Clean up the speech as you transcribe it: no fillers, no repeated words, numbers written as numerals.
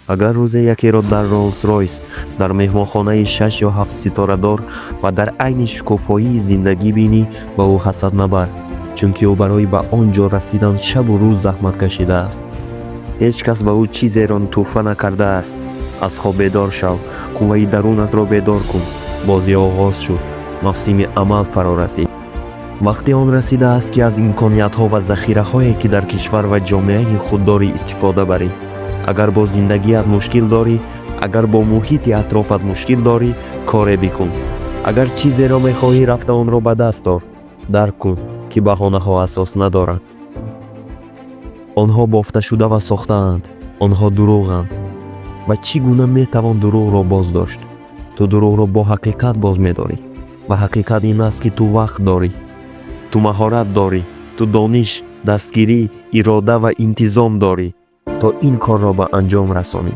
Агар рӯзе якеро дар Ролс-Ройс, дар меҳмонхонаи шаш ё ҳафтситорадор ва дар айни шукуфоии зиндагӣ бинӣ, ба ӯ ҳасад набар, чунки ӯ барои ба он ҷо расидан шабу рӯз заҳмат кашидааст. Ҳеҷ кас ба ӯ чизеро тӯҳфа накардааст. Аз хоб бедор шав, қувваи дарунатро бедор кун. Бозӣ оғоз шуд, мавсими амал фаро расид. Вақти он расидааст, ки аз имкониятҳо ва захираҳое, ки дар кишвар ва ҷомеаи худ дорӣ, истифода барӣ. Агар бо зиндагиат мушкил дорӣ, агар бо муҳити атрофат мушкил дорӣ, коре бикун. Агар чизеро мехоҳӣ, рафта онро ба даст ор. Дарк кун, ки баҳонаҳо асос надоранд. Онҳо бофташуда ва сохтаанд, онҳо дурӯғанд. Ва чӣ гуна метавон дурӯғро боздошт? Ту дурӯғро бо ҳақиқат боз медорӣ. Ва ҳақиқат ин аст, ки ту вақт дорӣ, ту маҳорат дорӣ, ту дониш, дастгирӣ, ирода ва интизом дорӣ, то ин корро ба анҷом расонӣ.